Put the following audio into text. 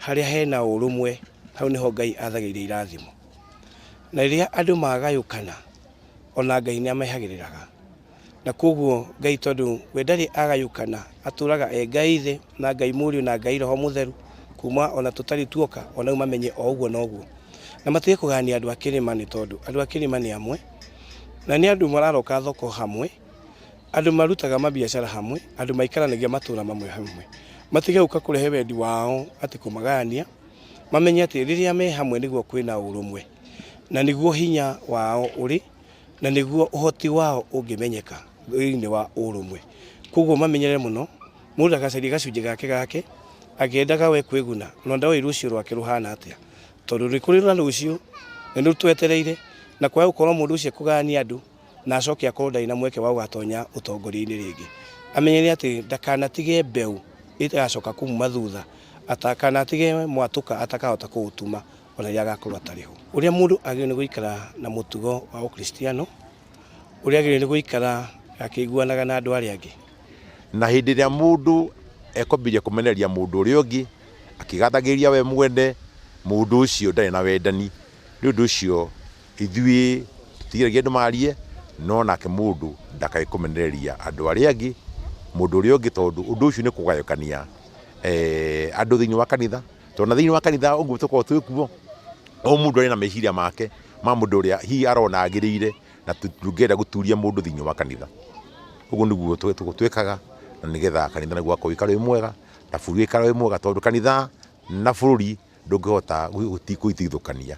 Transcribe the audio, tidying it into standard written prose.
Harĩa hena ũrũmwe, hau nĩho Ngai athagĩire irathimo. Na rĩrĩa andũ magayũkana, ona Ngai nĩ amehagĩrĩraga. Na koguo Ngai tondũ we ndarĩ agayũkana, atũraga e Ngai Ithe na Ngai Mũriũ na Ngai Roho Mũtheru, kuma ona tũtarĩ tuoka, ona rĩu mamenye o ũguo noguo. Na matige kũgayania andũ a kĩrĩma nĩ tondũ andũ a kĩrĩma nĩ amwe, na nĩ andũ mararoka thoko hamwe, andũ marutaga mabiacara hamwe, andũ maikaranagia matũra mamwe hamwe. Matige gũka kũrehe wendi wao atĩ kũmagayania, mamenye atĩ rĩrĩa me hamwe nĩguo kwĩna ũrũmwe, na nĩguo hinya wao ũrĩ, na nĩguo ũhoti wao ũngĩmenyeka thĩinĩ wa ũrũmwe. Koguo mamenyerere mũno, mũndũ ndagacarie gacunjĩ gake gake, akĩendaga we kwĩguna, na ndoĩ rũciũ rwake rũhana atĩa. Tondũ nĩ kũrĩ na rũciũ, na nĩ rũtwetereire, na kwaga gũkorwo mũndũ ũcio ekũgayania andũ, na acoke akorwo ndarĩ na mweke wa gũgatonya ũtongoria-inĩ rĩngĩ. Amenye atĩ ndakanatige mbeũ ĩgacoka kumuma thutha, atakanatige mwatũka atakahota kũũtuma ona rĩrĩa agakorwo atarĩ ho. Ũrĩa mũndũ agĩrĩirwo nĩ gũikara na mũtugo wa ũkristiano, ũrĩa agĩrĩirwo nĩ gũikara akĩiguanaga na andũ arĩa angĩ. Na hĩndĩ ĩrĩa mũndũ ekwambĩrĩria kũmenereria mũndũ ũrĩa ũngĩ, akĩgathagĩrĩria we mwene, mũndũ ũcio ndarĩ na wendani. Nĩ ũndũ ũcio ithuĩ tũtigiragia andũ marie, no nake mũndũ ndakae kũmenereria andũ arĩa angĩ, mũndũ ũrĩa ũngĩ, tondũ ũndũ ũcio nĩ kũgayũkania andũ thĩinĩ wa kanitha. Tondũ ona thĩinĩ wa kanitha ũguo tũkoragwo twĩ kuo, o mũndũ arĩ na meciria make ma mũndũ ũrĩa hihi arona agĩrĩire, na tũngĩenda gũturia mũndũ thĩinĩ wa kanitha. Ũguo nĩguo twĩkaga na nĩgetha kanitha naguo ũgakorwo ũikare wĩ mwega na bũrũri ũikare wĩ mwega, tondũ kanitha na bũrũri ndũngĩhota kũitigithũkania.